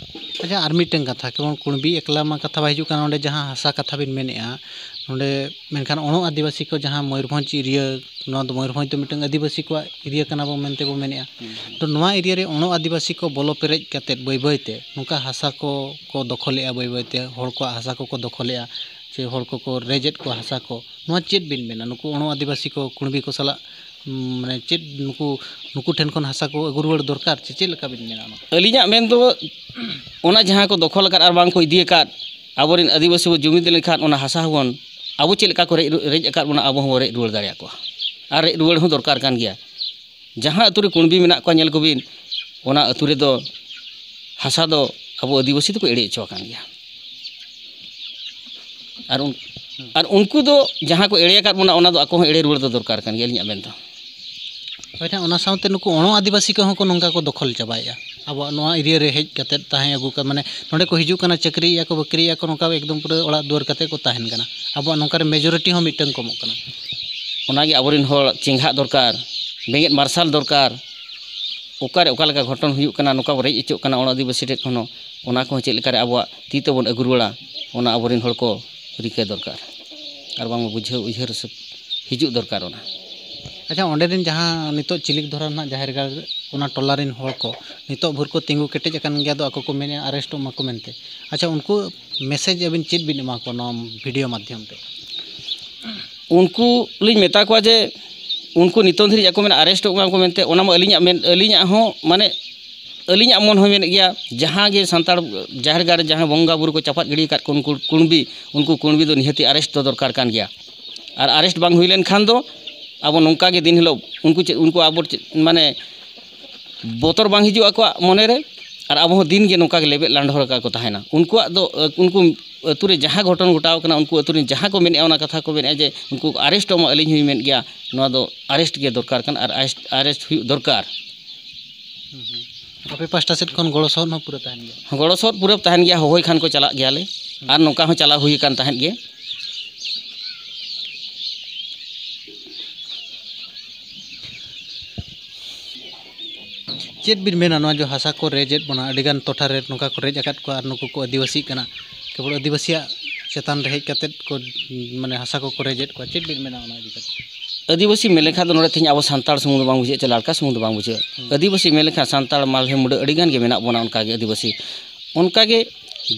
ᱟᱪᱪᱷᱟ, ᱟᱨ ᱢᱤᱫᱴᱟᱝ ᱠᱟᱛᱷᱟ, ᱡᱮᱢᱚᱱ ᱠᱩᱬᱵᱤ ᱮᱠᱞᱟ ᱢᱟ ᱠᱟᱛᱷᱟ ᱵᱟᱭ ᱦᱤᱡᱩᱜ ᱠᱟᱱᱟ, ᱚᱸᱰᱮ ᱡᱟᱦᱟᱸ ᱦᱟᱥᱟ ᱠᱟᱛᱷᱟ ᱵᱤᱱ ᱢᱮᱱᱮᱫᱼᱟ, ᱱᱚᱸᱰᱮ ᱢᱮᱱᱠᱷᱟᱱ ᱚᱬᱚ ᱟᱹᱫᱤᱵᱟᱹᱥᱤ ᱠᱚ ᱡᱟᱦᱟᱸ ᱢᱚᱭᱩᱨᱵᱷᱚᱸᱡᱽ ᱮᱨᱤᱭᱟ, ᱱᱚᱣᱟ ᱫᱚ ᱢᱚᱭᱩᱨᱵᱷᱚᱸᱡᱽ ᱫᱚ ᱢᱤᱫᱴᱟᱝ ᱟᱹᱫᱤᱵᱟᱹᱥᱤ ᱠᱚᱣᱟᱜ ᱮᱨᱤᱭᱟ ᱠᱟᱱᱟ ᱵᱚ ᱢᱮᱱᱛᱮ ᱵᱚ ᱢᱮᱱᱮᱫᱼᱟ᱾ ᱦᱩᱸ, ᱦᱩᱸ᱾ ᱛᱚ ᱱᱚᱣᱟ ᱮᱨᱤᱭᱟ ᱨᱮ ᱚᱬᱚ ᱟᱹᱫᱤᱵᱟᱹᱥᱤ ᱠᱚ ᱵᱚᱞᱚ ᱯᱮᱨᱮᱡ ᱠᱟᱛᱮᱫ ᱵᱟᱹᱭ ᱵᱟᱹᱭ ᱛᱮ ᱱᱚᱝᱠᱟ ᱦᱟᱥᱟ ᱠᱚ ᱠᱚ ᱫᱚᱠᱷᱚᱞᱮᱫᱼᱟ, ᱵᱟᱹᱭ ᱵᱟᱹᱭ ᱛᱮ ᱦᱚᱲ ᱠᱚᱣᱟᱜ ᱦᱟᱥᱟ ᱠᱚᱠᱚ ᱫᱚᱠᱷᱚᱞᱮᱫᱼᱟ, ᱥᱮ ᱦᱚᱲ ᱠᱚᱠᱚ ᱨᱮᱡᱮᱫ ᱠᱚᱣᱟ ᱦᱟᱥᱟ ᱠᱚ, ᱱᱚᱣᱟ ᱪᱮᱫ ᱵᱤᱱ ᱢᱮᱱᱟ? ᱱᱩᱠᱩ ᱚᱬᱚ ᱟᱹᱫᱤᱵᱟᱹᱥᱤ ᱠᱚ, ᱠᱩᱬᱵᱤ ᱠᱚ ᱥᱟᱞᱟᱜ, ᱩᱸ, ᱢᱟᱱᱮ ᱪᱮᱫ ᱱᱩᱠᱩ, ᱱᱩᱠᱩ ᱴᱷᱮᱱ ᱠᱷᱚᱱ ᱦᱟᱥᱟ ᱠᱚ ᱟᱹᱜᱩ ᱨᱩᱣᱟᱹᱲ ᱫᱚᱨᱠᱟᱨ, ᱪᱮ ᱪᱮᱫ ᱞᱮᱠᱟ ᱵᱤᱱ ᱢᱮᱱᱟ ᱚᱱᱟ? ᱟᱹᱞᱤᱧᱟᱜ ᱢᱮᱱ ᱫᱚ ᱚᱱᱟ ᱡᱟᱦᱟᱸ ᱠᱚ ᱫᱚᱠᱷᱚᱞ ᱟᱠᱟᱫ ᱟᱨ ᱵᱟᱝ ᱠᱚ ᱤᱫᱤ ᱟᱠᱟᱫ, ᱟᱵᱚᱨᱮᱱ ᱟᱹᱫᱤᱵᱟᱹᱥᱤ ᱵᱚ ᱡᱩᱢᱤᱫ ᱞᱮᱱᱠᱷᱟᱱ ᱚᱱᱟ ᱦᱟᱥᱟ ᱦᱚᱸᱵᱚᱱ, ᱟᱵᱚ ᱪᱮᱫ ᱞᱮᱠᱟ ᱠᱚ ᱨᱮᱡ, ᱨᱮᱡ ᱟᱠᱟᱫ ᱵᱚᱱᱟ, ᱟᱵᱚ ᱦᱚᱸᱵᱚᱱ ᱨᱮᱡ ᱨᱩᱣᱟᱹᱲ ᱫᱟᱲᱮᱭᱟᱠᱚᱣᱟ᱾ ᱟᱨ ᱨᱮᱡ ᱨᱩᱣᱟᱹᱲ ᱦᱚᱸ ᱫᱚᱨᱠᱟᱨ ᱠᱟᱱ ᱜᱮᱭᱟ᱾ ᱡᱟᱦᱟᱸ ᱟᱹᱛᱩ ᱨᱮ ᱠᱩᱬᱵᱤ ᱢᱮᱱᱟᱜ ᱠᱚᱣᱟ, ᱧᱮᱞ ᱠᱚᱵᱤᱱ, ᱚᱱᱟ ᱟᱹᱛᱩ ᱨᱮᱫᱚ ᱦᱟᱥᱟ ᱫᱚ ᱟᱵᱚ ᱟᱹᱫᱤᱵᱟᱹᱥᱤ ᱫᱚᱠᱚ ᱮᱲᱮ ᱦᱚᱪᱚ ᱟᱠᱟᱱ ᱜᱮᱭᱟ᱾ ᱟᱨ ᱩᱱ-, ᱟᱨ ᱩᱱᱠᱩ ᱫᱚ ᱡᱟᱦᱟᱸ ᱠᱚ ᱮᱲᱮ ᱟᱠᱟᱫ ᱵᱚᱱᱟ, ᱚᱱᱟ ᱫᱚ ᱟᱠᱚ ᱦᱚᱸ ᱮᱲᱮ ᱨᱩᱣᱟᱹᱲ ᱫᱚ ᱫᱚᱨᱠᱟᱨ ᱠᱟᱱ ᱜᱮᱭᱟ, ᱟᱹᱞᱤᱧᱟᱜ ᱢᱮᱱ ᱫᱚ᱾ ᱦᱳᱭ, ᱚᱱᱟ ᱥᱟᱶᱛᱮ ᱱᱩᱠᱩ ᱚᱬᱚ ᱟᱹᱫᱤᱵᱟᱹᱥᱤ ᱠᱚᱦᱚᱸ ᱠᱚ ᱱᱚᱝᱠᱟ ᱠᱚ ᱫᱚᱠᱷᱚᱞ ᱪᱟᱵᱟᱭᱮᱫᱼᱟ᱾ ᱟᱵᱚᱣᱟᱜ ᱱᱚᱣᱟ ᱮᱨᱤᱭᱟ ᱨᱮ ᱦᱮᱡ ᱠᱟᱛᱮᱫ ᱛᱟᱦᱮᱸ ᱟᱹᱜᱩ ᱠᱟᱜ, ᱢᱟᱱᱮ ᱱᱚᱸᱰᱮ ᱠᱚ ᱦᱤᱡᱩᱜ ᱠᱟᱱᱟ, ᱪᱟᱹᱠᱨᱤᱭᱮᱫᱼᱟ ᱠᱚ, ᱵᱟᱹᱠᱨᱤᱭᱮᱫᱼᱟ ᱠᱚ, ᱱᱚᱝᱠᱟ ᱮᱠᱫᱚᱢ ᱯᱩᱨᱟᱹ ᱚᱲᱟᱜ ᱫᱩᱣᱟᱹᱨ ᱠᱟᱛᱮᱫ ᱠᱚ ᱛᱟᱦᱮᱱ ᱠᱟᱱᱟ᱾ ᱟᱵᱚᱣᱟᱜ ᱱᱚᱝᱠᱟ ᱨᱮ ᱢᱮᱡᱚᱨᱤᱴᱤ ᱦᱚᱸ ᱢᱤᱫᱴᱟᱝ ᱠᱚᱢᱚᱜ ᱠᱟᱱᱟ᱾ ᱚᱱᱟᱜᱮ ᱟᱵᱚᱨᱮᱱ ᱦᱚᱲ ᱪᱮᱸᱜᱷᱟᱜ ᱫᱚᱨᱠᱟᱨ, ᱵᱮᱸᱜᱮᱫ ᱢᱟᱨᱥᱟᱞ ᱫᱚᱨᱠᱟᱨ᱾ ᱚᱠᱟᱨᱮ ᱚᱠᱟ ᱞᱮᱠᱟ ᱜᱷᱚᱴᱚᱱ ᱦᱩᱭᱩᱜ ᱠᱟᱱᱟ, ᱱᱚᱝᱠᱟ ᱵᱚ ᱨᱮᱡ ᱦᱚᱪᱚᱜ ᱠᱟᱱᱟ ᱚᱬᱚ ᱟᱹᱫᱤᱵᱟᱹᱥᱤ ᱴᱷᱮᱱ ᱠᱷᱚᱱ ᱦᱚᱸ, ᱚᱱᱟ ᱠᱚᱦᱚᱸ ᱪᱮᱫ ᱞᱮᱠᱟᱨᱮ ᱟᱵᱚᱣᱟᱜ ᱛᱤ ᱛᱮᱵᱚᱱ ᱟᱹᱜᱩ ᱨᱩᱣᱟᱹᱲᱟ, ᱚᱱᱟ ᱟᱵᱚᱨᱮᱱ ᱦᱚᱲ ᱠᱚ ᱨᱤᱠᱟᱹ ᱫᱚᱨᱠᱟᱨ᱾ ᱟᱨ ᱵᱟᱝ ᱵᱩᱡᱷᱟᱹᱣ ᱩᱭᱦᱟᱹᱨ ᱥᱮ ᱦᱤᱡᱩᱜ ᱫᱚᱨᱠᱟᱨ ᱚᱱᱟ᱾ ᱟᱪᱪᱷᱟ, ᱚᱸᱰᱮ ᱨᱮᱱ ᱡᱟᱦᱟᱸ ᱱᱤᱛᱚᱜ ᱪᱤᱞᱤᱠ ᱫᱷᱚᱨᱚᱢ ᱨᱮᱱᱟᱜ ᱡᱟᱦᱮᱨ ᱜᱟᱲ, ᱚᱱᱟ ᱴᱚᱞᱟ ᱨᱮᱱ ᱦᱚᱲ ᱠᱚ ᱱᱤᱛᱚᱜ ᱵᱷᱳᱨ ᱠᱚ ᱛᱤᱸᱜᱩ ᱠᱮᱴᱮᱡ ᱟᱠᱟᱱ ᱜᱮᱭᱟ, ᱟᱫᱚ ᱟᱠᱚ ᱠᱚ ᱢᱮᱱᱮᱫᱼᱟ ᱟᱨᱮᱥᱴᱚᱜ ᱢᱟᱠᱚ ᱢᱮᱱᱛᱮ᱾ ᱟᱪᱪᱷᱟ, ᱩᱱᱠᱩ ᱢᱮᱥᱮᱡᱽ ᱟᱹᱵᱤᱱ ᱪᱮᱫ ᱵᱤᱱ ᱮᱢᱟ ᱠᱚᱣᱟ ᱱᱚᱣᱟ ᱵᱷᱤᱰᱤᱭᱳ ᱢᱟᱫᱽᱫᱷᱚᱢ ᱛᱮ? ᱩᱱᱠᱩ ᱞᱤᱧ ᱢᱮᱛᱟ ᱠᱚᱣᱟ ᱡᱮ ᱩᱱᱠᱩ ᱱᱤᱛᱚᱝ ᱫᱷᱟᱹᱨᱤᱡ ᱟᱠᱚ ᱢᱮᱱᱟ ᱟᱨᱮᱥᱴᱚᱜ ᱢᱟ ᱠᱚ ᱢᱮᱱᱛᱮ, ᱚᱱᱟ ᱢᱟ ᱟᱹᱞᱤᱧᱟᱜ ᱢᱮᱱ, ᱟᱹᱞᱤᱧᱟᱜ ᱦᱚᱸ ᱢᱟᱱᱮ ᱟᱹᱞᱤᱧᱟᱜ ᱢᱚᱱ ᱦᱚᱸᱭ ᱢᱮᱱᱮᱫ ᱜᱮᱭᱟ, ᱡᱟᱦᱟᱸ ᱜᱮ ᱥᱟᱱᱛᱟᱲ ᱡᱟᱦᱮᱨ ᱜᱟᱲ ᱨᱮ ᱡᱟᱦᱟᱸ ᱵᱚᱸᱜᱟ ᱵᱩᱨᱩ ᱠᱚ ᱪᱟᱯᱟᱫ ᱜᱤᱰᱤ ᱟᱠᱟᱫ ᱠᱚ, ᱩᱱᱠᱩ ᱠᱩᱬᱵᱤ, ᱩᱱᱠᱩ ᱠᱩᱬᱵᱤ ᱫᱚ ᱱᱤᱦᱟᱹᱛᱤ ᱟᱨᱮᱥᱴ ᱫᱚ ᱫᱚᱨᱠᱟᱨ ᱠᱟᱱ ᱜᱮᱭᱟ᱾ ᱟᱨ ᱟᱨᱮᱥᱴ ᱵᱟᱝ ᱦᱩᱭ ᱞᱮᱱᱠᱷᱟᱱ ᱫᱚ ᱟᱵᱚ ᱱᱚᱝᱠᱟ ᱜᱮ ᱫᱤᱱ ᱦᱤᱞᱳᱜ ᱩᱱᱠᱩ ᱪᱮᱫ, ᱩᱱᱠᱩ ᱟᱵᱚ ᱪᱮᱫ, ᱢᱟᱱᱮ ᱵᱚᱛᱚᱨ ᱵᱟᱝ ᱦᱤᱡᱩᱜ ᱟᱠᱚᱣᱟᱜ ᱢᱚᱱᱮ ᱨᱮ, ᱟᱨ ᱟᱵᱚ ᱦᱚᱸ ᱫᱤᱱ ᱜᱮ ᱱᱚᱝᱠᱟ ᱜᱮ ᱞᱮᱵᱮᱫ ᱞᱟᱸᱰᱷᱚᱨ ᱟᱠᱟᱫ ᱠᱚ ᱛᱟᱦᱮᱱᱟ᱾ ᱩᱱᱠᱩᱣᱟᱜ ᱫᱚ, ᱟᱹ, ᱩᱱᱠᱩ ᱟᱹᱛᱩ ᱨᱮ ᱡᱟᱦᱟᱸ ᱜᱷᱚᱴᱚᱱ ᱜᱷᱚᱴᱟᱣ ᱠᱟᱱᱟ, ᱩᱱᱠᱩ ᱟᱹᱛᱩ ᱨᱮᱱ ᱡᱟᱦᱟᱸ ᱠᱚ ᱢᱮᱱᱮᱫᱼᱟ, ᱚᱱᱟ ᱠᱟᱛᱷᱟ ᱠᱚ ᱢᱮᱱᱮᱫᱼᱟ ᱡᱮ ᱩᱱᱠᱩ ᱟᱨᱮᱥᱴᱚᱜ ᱢᱟ, ᱟᱹᱞᱤᱧ ᱦᱚᱸᱧ ᱢᱮᱱ ᱜᱮᱭᱟ, ᱱᱚᱣᱟ ᱫᱚ ᱟᱨᱮᱥᱴ ᱜᱮ ᱫᱚᱨᱠᱟᱨ ᱠᱟᱱᱟ ᱟᱨ ᱟᱨᱮᱥᱴ, ᱟᱨᱮᱥᱴ ᱦᱩᱭᱩᱜ ᱫᱚᱨᱠᱟᱨ᱾ ᱦᱩᱸ, ᱦᱩᱸ᱾ ᱟᱯᱮ ᱯᱟᱥᱴᱟ ᱥᱮᱫ ᱠᱷᱚᱱ ᱜᱚᱲᱚ ᱥᱚᱦᱚᱫ ᱦᱚᱸ ᱯᱩᱨᱟᱹ ᱛᱟᱦᱮᱱ ᱜᱮᱭᱟ? ᱜᱚᱲᱚ ᱥᱚᱦᱚᱫ ᱯᱩᱨᱟᱹ ᱛᱟᱦᱮᱱ ᱜᱮᱭᱟ, ᱦᱚᱦᱚᱭ ᱠᱷᱟᱱ ᱠᱚ ᱪᱟᱞᱟᱜ ᱜᱮᱭᱟᱞᱮ᱾ ᱟᱨ ᱱᱚᱝᱠᱟ ᱦᱚᱸ ᱪᱟᱞᱟᱣ ᱦᱩᱭ ᱟᱠᱟᱱ ᱛᱟᱦᱮᱸᱫ ᱜᱮ᱾ ᱪᱮᱫ ᱵᱤᱱ ᱢᱮᱱᱟ, ᱱᱚᱣᱟ ᱡᱮ ᱦᱟᱥᱟ ᱠᱚ ᱨᱮᱡᱮᱫ ᱵᱚᱱᱟ, ᱟᱹᱰᱤᱜᱟᱱ ᱴᱚᱴᱷᱟ ᱨᱮ ᱱᱚᱝᱠᱟ ᱠᱚ ᱨᱮᱡ ᱟᱠᱟᱫ ᱠᱚᱣᱟ ᱟᱨ ᱱᱩᱠᱩ ᱠᱚ ᱟᱹᱫᱤᱵᱟᱹᱥᱤᱜ ᱠᱟᱱᱟ, ᱠᱮᱵᱚᱞ ᱟᱹᱫᱤᱵᱟᱹᱥᱤᱭᱟᱜ ᱪᱮᱛᱟᱱ ᱨᱮ ᱦᱮᱡ ᱠᱟᱛᱮᱫ ᱠᱚ, ᱢᱟᱱᱮ, ᱦᱟᱥᱟ ᱠᱚᱠᱚ ᱨᱮᱡᱮᱫ ᱠᱚᱣᱟ? ᱪᱮᱫ ᱵᱤᱱ ᱢᱮᱱᱟ ᱚᱱᱟ ᱤᱫᱤ ᱠᱟᱛᱮ? ᱟᱹᱫᱤᱵᱟᱹᱥᱤ ᱢᱮᱱ ᱞᱮᱠᱷᱟᱱ ᱫᱚ ᱱᱚᱰᱮ ᱛᱮᱦᱮᱧ ᱟᱵᱚ ᱥᱟᱱᱛᱟᱲ ᱥᱩᱢᱩᱝ ᱫᱚ ᱵᱟᱝ ᱵᱩᱡᱷᱟᱹᱜᱼᱟ, ᱪᱮ ᱞᱟᱲᱠᱟ ᱥᱩᱢᱩᱝ ᱫᱚ ᱵᱟᱝ ᱵᱩᱡᱷᱟᱹᱜᱼᱟ᱾ ᱦᱩᱸ᱾ ᱟᱹᱫᱤᱵᱟᱹᱥᱤ ᱢᱮᱱ ᱞᱮᱠᱷᱟᱱ ᱥᱟᱱᱛᱟᱲ, ᱢᱟᱞᱦᱮ, ᱢᱩᱰᱟᱹ ᱟᱹᱰᱤᱜᱟᱱ ᱜᱮ ᱢᱮᱱᱟᱜ ᱵᱚᱱᱟ ᱚᱱᱠᱟᱜᱮ ᱟᱹᱫᱤᱵᱟᱹᱥᱤ᱾ ᱚᱱᱠᱟᱜᱮ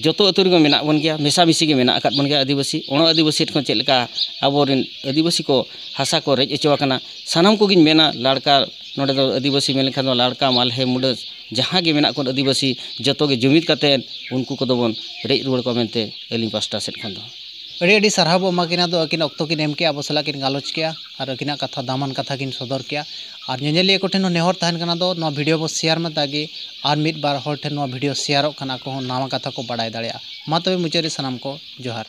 ᱡᱚᱛᱚ ᱟᱹᱛᱩ ᱨᱮᱜᱮ ᱢᱮᱱᱟᱜ ᱵᱚᱱ ᱜᱮᱭᱟ, ᱢᱮᱥᱟᱢᱤᱥᱤ ᱜᱮ ᱢᱮᱱᱟᱜ ᱟᱠᱟᱫ ᱵᱚᱱ ᱜᱮᱭᱟ ᱟᱹᱫᱤᱵᱟᱹᱥᱤ᱾ ᱚᱱᱟ ᱟᱹᱫᱤᱵᱟᱹᱥᱤ ᱴᱷᱮᱱ ᱠᱷᱚᱱ ᱪᱮᱫ ᱞᱮᱠᱟ ᱟᱵᱚᱨᱮᱱ ᱟᱹᱫᱤᱵᱟᱹᱥᱤ ᱠᱚ ᱦᱟᱥᱟ ᱠᱚ ᱨᱮᱡ ᱦᱚᱪᱚ ᱟᱠᱟᱱᱟ, ᱥᱟᱱᱟᱢ ᱠᱚᱜᱮᱧ ᱢᱮᱱᱟ, ᱞᱟᱲᱠᱟ, ᱱᱚᱰᱮ ᱫᱚ ᱟᱹᱫᱤᱵᱟᱹᱥᱤ ᱢᱮᱱ ᱞᱮᱠᱷᱟᱱ ᱫᱚ ᱞᱟᱲᱠᱟ, ᱢᱟᱞᱦᱮ, ᱢᱩᱰᱟᱹ, ᱡᱟᱦᱟᱸ ᱜᱮ ᱢᱮᱱᱟᱜ ᱠᱚ ᱟᱹᱫᱤᱵᱟᱹᱥᱤ, ᱡᱚᱛᱚ ᱜᱮ ᱡᱩᱢᱤᱫ ᱠᱟᱛᱮᱫ ᱩᱱᱠᱩ ᱠᱚᱫᱚ ᱵᱚᱱ ᱨᱮᱡ ᱨᱩᱣᱟᱹᱲ ᱠᱚᱣᱟ ᱢᱮᱱᱛᱮ ᱟᱹᱞᱤᱧ ᱯᱟᱥᱴᱟ ᱥᱮᱫ ᱠᱷᱚᱱ ᱫᱚ᱾ ᱟᱹᱰᱤ ᱟᱹᱰᱤ ᱥᱟᱨᱦᱟᱣ ᱵᱚ ᱮᱢᱟ ᱠᱤᱱᱟ ᱫᱚ, ᱟᱹᱠᱤᱱ ᱚᱠᱛᱚ ᱠᱤᱱ ᱮᱢ ᱠᱮᱜᱼᱟ, ᱟᱵᱚ ᱥᱟᱞᱟᱜ ᱠᱤᱱ ᱜᱟᱞᱚᱪ ᱠᱮᱜᱼᱟ ᱟᱨ ᱟᱹᱠᱤᱱᱟᱜ ᱠᱟᱛᱷᱟ, ᱫᱟᱢᱟᱱ ᱠᱟᱛᱷᱟ ᱠᱤᱱ ᱥᱚᱫᱚᱨ ᱠᱮᱜᱼᱟ᱾ ᱟᱨ ᱧᱮᱧᱮᱞᱤᱭᱟᱹ ᱠᱚ ᱴᱷᱮᱱ ᱦᱚᱸ ᱱᱮᱦᱚᱨ ᱛᱟᱦᱮᱱ ᱠᱟᱱᱟ ᱫᱚ, ᱱᱚᱣᱟ ᱵᱷᱤᱰᱤᱭᱳ ᱵᱚ ᱥᱮᱭᱟᱨ ᱢᱟ, ᱛᱟᱠᱤ ᱟᱨ ᱢᱤᱫ ᱵᱟᱨ ᱦᱚᱲ ᱴᱷᱮᱱ ᱱᱚᱣᱟ ᱵᱷᱤᱰᱤᱭᱳ ᱥᱮᱭᱟᱨᱚᱜ ᱠᱷᱟᱱ ᱟᱠᱚ ᱦᱚᱸ ᱱᱟᱣᱟ ᱠᱟᱛᱷᱟ ᱠᱚ ᱵᱟᱰᱟᱭ ᱫᱟᱲᱮᱭᱟᱜᱼᱟ᱾ ᱢᱟ ᱛᱚᱵᱮ ᱢᱩᱪᱟᱹᱫ ᱨᱮ ᱥᱟᱱᱟᱢ ᱠᱚ ᱡᱚᱦᱟᱨ᱾